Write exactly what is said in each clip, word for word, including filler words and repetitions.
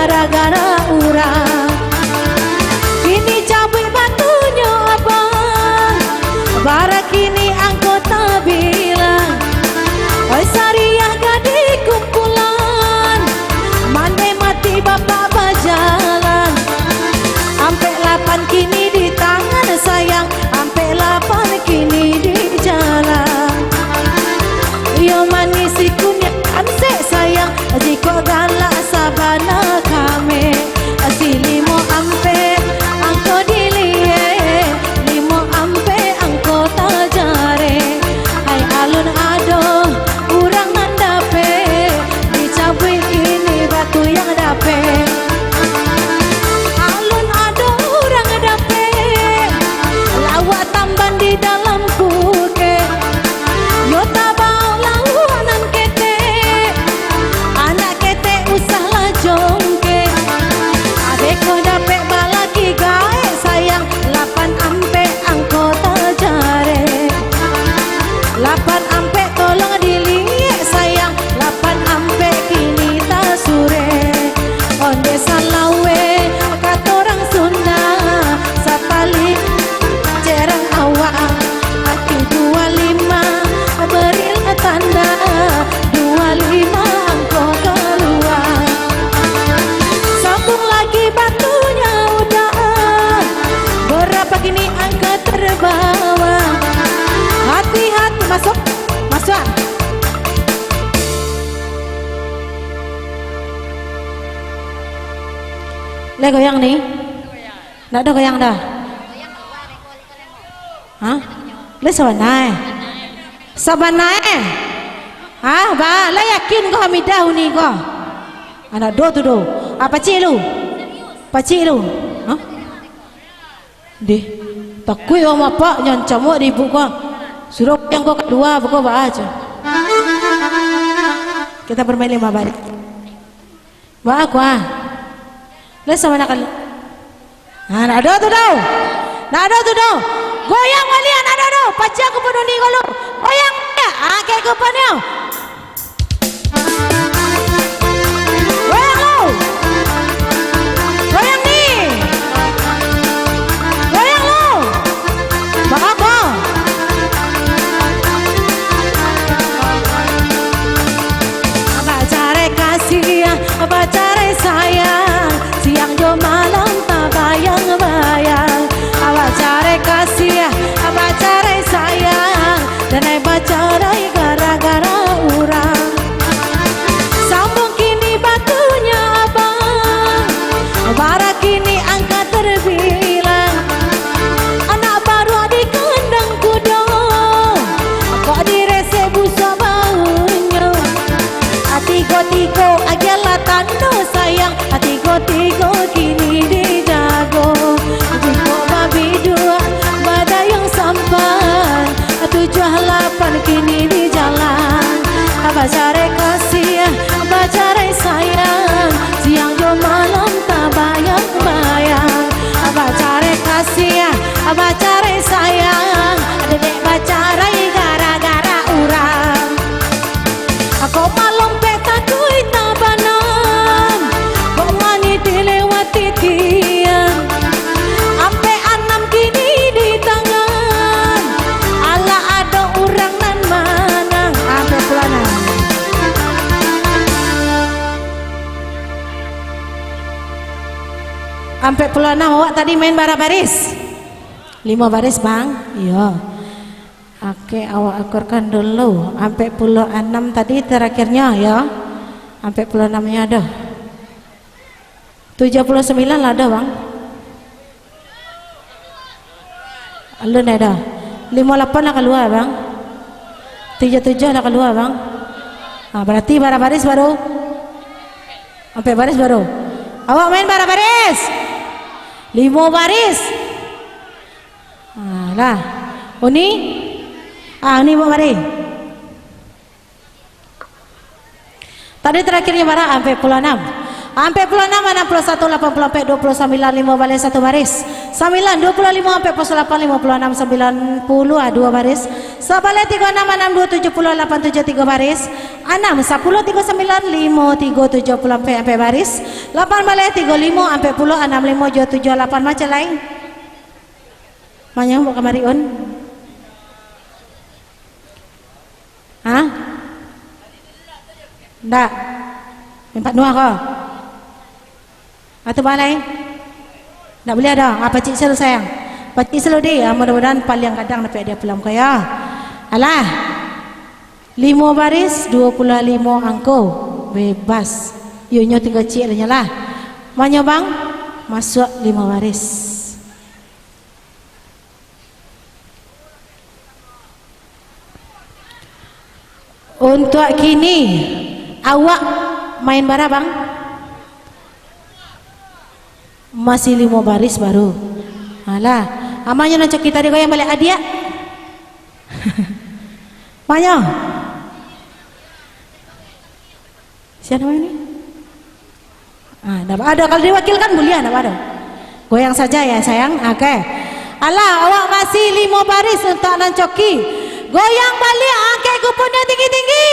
gara-gara urang. Kini cabuik batunyo abang, bara kini angko tabilang. Oi sariah gadih kumpulan, mandeh mati bapak bajalan. Ampek lapan kini di tangan sayang, ampek lapan kini di jalan. Iyo manih si kuniang ansek sayang, jikok galak sabana kami. Si limo ampek angko diliek, limo ampek angko tajarek. Hai alun ado urang nan dapek, dicabuik kini batu yang dapek. Alun ado urang dapek, lawak tamban di dalam pukek. Yo tabao lawak nan ketek, anak ketek usahlah jongkek. Abeh ko dapek balaki gaek sayang, lapan ampek angko tajarek. Lapan ampek tolong diliek sayang, lapan ampek kini tasurek. Onde salawek kato urang Sunda, satali cerang awak, ati dua lima, berilah tanda, dua lima angko kalua. Sambung lagi batunyo udah, berapa kini angka terbawa. Hati-hati, masuk, masuk. Lai goyang ni. Ndak ado goyang dah. Hah? Lai sabana e. Sabana e. Hah, ba, lai yakin ko Hamidah uni ko? Anak do tu do. Ah, pacik lu. Pacik lu. Hah? Dih, takuik urang mapak, nyo ancamuak di ibu ko. Suruah yang ko kalua, beko baa aja. Kita bermain lima baris. Baa ko ah. Lai sabana kali. Ha, ndak ado tu do. Ndak ado tu do. Goyang baliak, ndak ado do. Pacik aku pun uni ko lu. Goyang baliak. Ha, kek aku pun yo. Goyang lu. Goyang ni. Goyang lu. Baa ko? Bacarai kasih, bacarai sayang, siang jo malam tabayang-bayang. Bacarai kasih, bacarai sayang, denai bacarai gara-gara urang. Sambung kini batunyo abang, bara kini angka terbilang. Anak baruak di kandang kudo, kok diresek busuak baunyo. Tigo-tigo agiahlah tando sayang, tigo-tigo kini dijago. Jikok babiduak badayung sampan, tujuah lapan kini di jalan. Bacarai kasih, bacarai sayang, siang jo malam tabayang-bayang. Bacarai kasih, bacarai sayang, dek bacarai gara-gara urang. Kok malompek takuik tabanam, kok manih dilewati kian. Ampek anam kini di tangan, alah ado urang nan manang. Ampek puluah anam. Ampek puluah anam, awak tadi main bara baris? Limo baris, Bang. Iyo. Oke, awak akurkan dulu. Ampek puluah anam tadi terakhirnyo, yo. Ampek puluah anamnyo ado. Tujuah puluah sambilan lah ado, Bang. Alun ado. Limo lapan lah kalua, Bang. Tujuah tujuah lah kalua, Bang. Ha, berarti bara baris baru? Ampek baris baru. Awak main bara baris? Limo baris. Ha, lah. Uni? Ah, Uni, Mak, mari. Tadi terakhirnyo bara? Ampek puluah anam. Ampek puluah anam, anam puluah satu, lapan puluah ampek, duo puluah sambilan, limo baleh satu baris. Sambilan, duo puluah limo, ampek puluah salapan, limo puluah anam, sambilan puluah, ah, duo baris. Sabaleh tigo anam, anam duo tujuah puluah, lapan tujuah tigo baris. Anam sapuluah tigo sambilan, limo tigo tujuah puluah ampek, ampek baris. Lapan baleh, tigo limo, ampek puluah, anam limo, jo tujuah lapan, macam lai. Manyambut kamari un. Ha? Ndak. Empat nuah ko. Atau balai? Ndak buliah doh. Ah, pacik selu sayang. Pacik selu di. Ah, mudah-mudahan paliang gadang dapek dia pulang ko ya. Alah. Limo baris, duo puluah limo angko. Bebas. Yo, nyo tingga ciek lah nyo lah. Manyobang, masuak limo baris. Untuak kini, awak main bara, Bang? Masih limo baris baru. Alah, amanyo nan coki tadi goyang baliak, adiak. Manyo? Sia namo ini? Ah, ndak ado. Kalau diwakilkan buliah, ndak ado. Goyang saja ya, sayang. Oke. Alah, awak masih limo baris untuak nan coki. Goyang baliak, angkek kupunnyo tinggi-tinggi.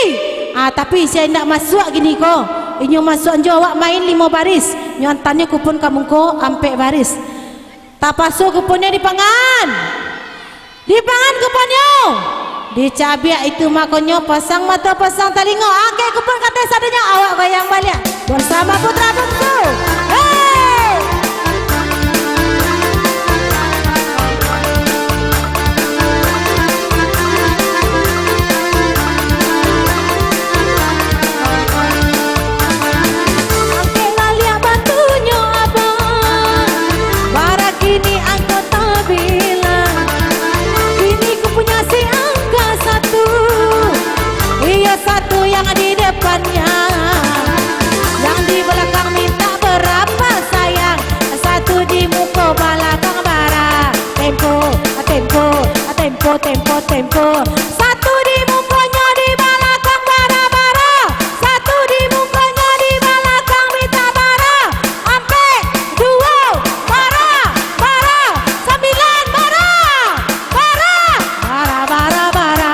Ah, tapi sia indak masuak gini ko. Inyo masuak jo awak main limo baris. Nyo antannyo kupun ka muko ampek baris. Tapaso kupunnyo di pangan. Di pangan kupunnyo. Dicabiak itu makonyo, pasang mato, pasang talingo. Angkek kupun ka ateh sadonyo, awak goyang baliak. Bersama Putra Bungsu. Hei! Angkek baliak batunyo abang, bara kini angko tabilang. Kini ku punya si angka satu, iyo satu yang di depannya, yang di belakang minta berapa sayang. Satu di muko balakang bara. Tempo, tempo, tempo, tempo, tempo. Satu di mukonyo di balakang bara-bara. Satu di mukonyo di balakang minta bara. Ampek, duo, bara, bara. Sambilan, bara, bara. Bara, bara, bara.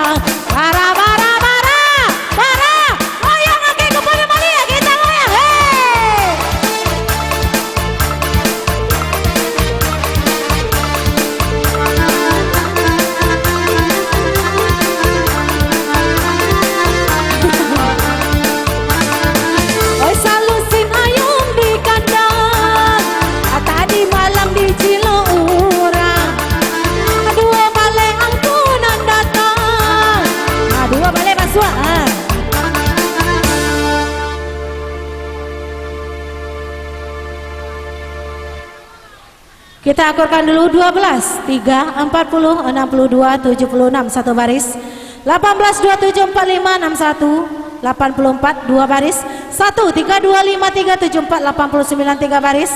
Bara, bara, bara. Bara. Goyang lagi, kembali balik, kita goyang. Hei. Oi, salusin ayam di kandang, tadi malam dicilok urang. Duo baleh angku nan datang. Nah, duo baleh masuak, ah. Kita akurkan dulu, dua belas, tiga, empat puluh, enam puluh dua, tujuh puluh enam, satu baris. Lapan belas, dua tujuh, empat lima, enam satu, lapan puluh empat, dua baris. Satu, tiga dua lima tiga tujuh empat lapan puluh sembilan, tiga baris.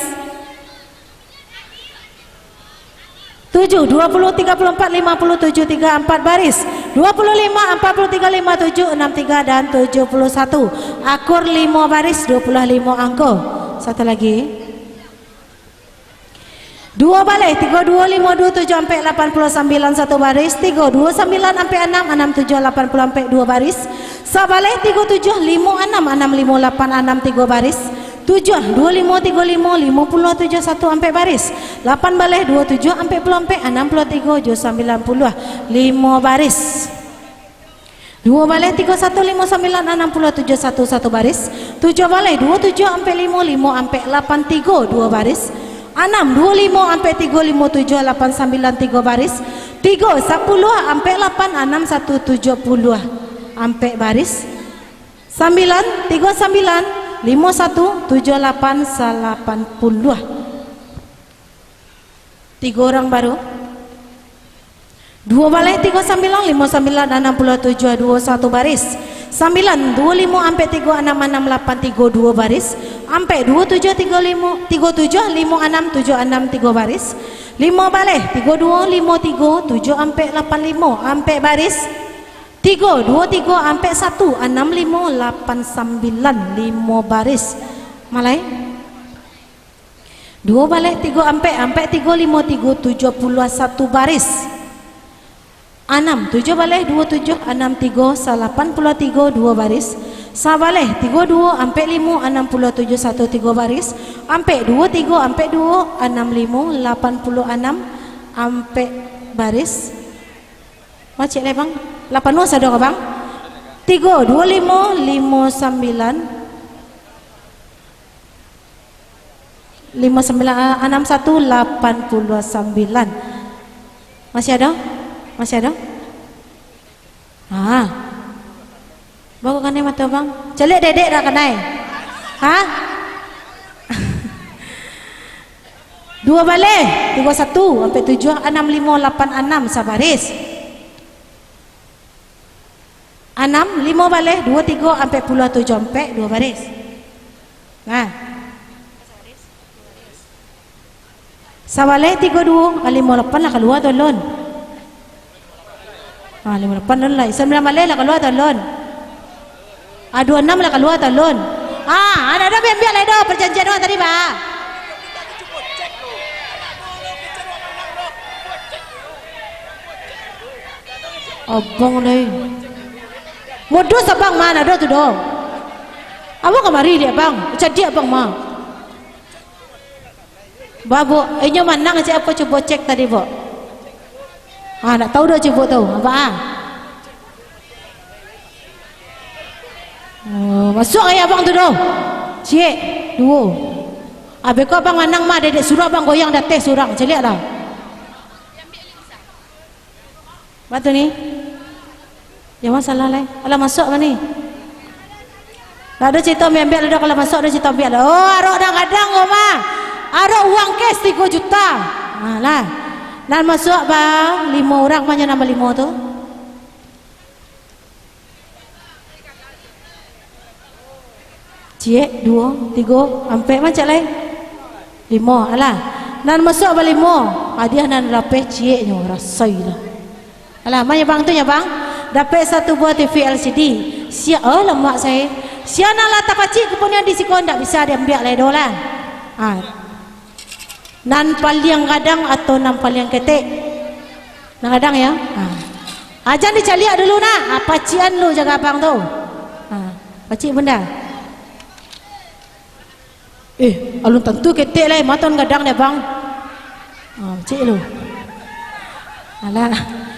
Tujuh, dua puluh, tiga puluh empat, lima puluh, tujuh tiga, empat baris. Dua puluh lima, empat puluh tiga, lima tujuh, enam tiga, dan tujuh puluh satu. Akur limo baris, dua puluh limo angko. Satu lagi. Duo baleh, tigo duo limo duo tujuh ampek lapan puluh sambilan satu baris, tigo duo sambilan ampek anam anam tujuh lapan puluh ampek dua baris, sabaleh tigo tujuh limo anam anam limo lapan anam tigo baris, tujuah duo limo tigo limo limo puluh tujuh satu ampek baris, lapan baleh duo tujuh ampek puluh ampek anam puluh tigo jo sambilan puluah limo baris. Duo baleh tigo satu limo sambilan anam puluah tujuah satu satu baris, tujuah baleh duo tujuah ampek limo limo ampek lapan tigo dua baris, anam duo limo ampek tigo limo tujuah lapan sambilan tigo baris, tigo sapuluah ampek lapan anam satu tujuah puluah ampek baris, sambilan tigo sambilan limo satu tujuah lapan salapan puluah. Tigo urang baru. Duo baleh tigo sambilan limo sambilan anam puluah tujuah duo satu baris. Sambilan duo limo ampek tigo anam anam lapan tigo dua baris. Ampek duo tujuah tigo limo, tigo tujuah limo anam tujuah anam tigo baris. Limo baleh tigo duo limo tigo tujuah ampek lapan limo ampek baris. Tigo duo tigo ampek satu anam limo lapan sambilan limo baris. Malai. Duo baleh tigo ampek, ampek tigo limo tigo tujuah puluah satu baris. Anam, tujuah baleh duo tujuah anam tigo salapan puluah tigo dua baris. Sabaleh, tigo duo, ampek limo, anam puluah tujuah, satu tigo baris. Ampek duo tigo, ampek duo, anam limo, lapan puluah anam, ampek baris. Macik lai, Bang. Lapan duo sado ka, Bang? Tigo duo limo, limo sambilan. Limo sambilan, ah, anam satu, lapan puluah sambilan. Masih ado? Masih ado? Ha. Baru kanai mato, Bang. Caliak dedek dah kanai. Ha? Duo baleh, tigo satu, ampek tujuah, anam limo, lapan anam, sabaris. Anam, limo baleh, duo tigo, ampek puluah tujuah, ampek, duo baris. Nah. Sabaleh tigo duo, ah, limo lapan lah kalua tu, Lun. Ah, limo lapan, Lun, lah. Sambilan baleh lah kalua tu, Lun. Ah, duo anam lah kalua tu, Lun. Ah, anak dah ambiak lai doh, parjanjian awak tadi, Pak. Abang lai. Modus abang ma, ndak ado tu doh. Abang kamari liak, Bang. Cadiak abang ma. Ba, Buk, inyo manang cek apo, cubo cek tadi, Buk. Ah, ndak tahu doh, cubo tahu. Apo, ah? Oh, masuak ai abang tu doh. Ciek, duo. Abih ko abang manang mah, dedek surang abang goyang di ateh surang. Caliak lah. Batu ni. Jan masalah lai. Alah masuak mah ni. Lah ado carito ambiak-ambiak lah doh, kalau masuak ado carito ambiak lah. Oh, arok nan gadang ko mah. Arok uang cash tigo juta. Ha lah. Nan masuak ba limo urang mah nyo nambah limo tu. Ciek, duo, tigo, ampek, mancak lai. Limo, alah. Nan masuak balimo, hadiah nan rapeh cieknyo, rasoi lah. Alah, ma nyo bang tu nyo bang? Dapek satu buah T V L C D. Sia, oh, lamak sae. Sia nan lah tapacik kupon nyo di siko, ndak bisa diambiak lai doh lah. Ha. Nan paliang gadang atau nan paliang ketek? Nan gadang, yo? Ha. Ah, jan dicaliak dulu, nak. Ah, pacikan dulu jago abang tu. Ha, pacik bunda. Eh, alun tantu ketek lai, ma tu nan gadang dek abang. Ha, pacik dulu. Alah.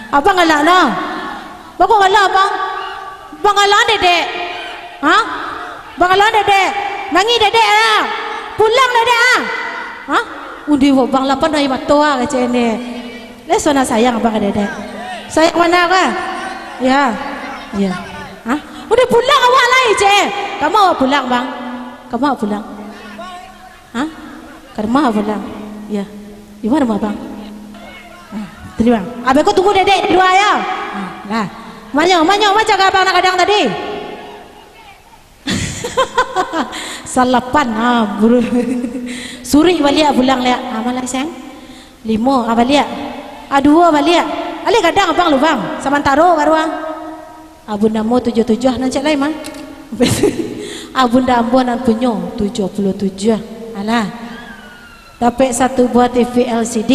Abang galak no. Baa kok galak, abang? Abang galak dedek. Ha? Abang galak dedek. Nangih dedek lah. Pulang dedek ah. Ha? Undi abang lapan aia mato ah, kecek ni. Lai so nak sayang abang ka dedek. Sayang bana ka? Ya. Ya. Ha? Undi pulang awak lai, cek. Ka ma awak pulang, bang? Ka ma awak pulang? Ha? Ka rumah pulang. Ya. Di ma rumah abang? Ha, tadi bang. Abang ko tunggu dedek di lua yo. Ha, lah. Ma nyo, ma nyo, ma jago abang nan gadang tadi? Salapan. Ha, buru. Suruik baliak pulang liak. Ha, ma lai, sayang? Limo. Ha, baliak. Ha, duo baliak. Alih gadang abang lu, bang. Samantaro baru ah. Abun Ambo tujuah tujuah, nan cek lai mah. Abun Ambo nan punyo tujuah puluah tujuah. Alah. Dapek satu buah T V L C D.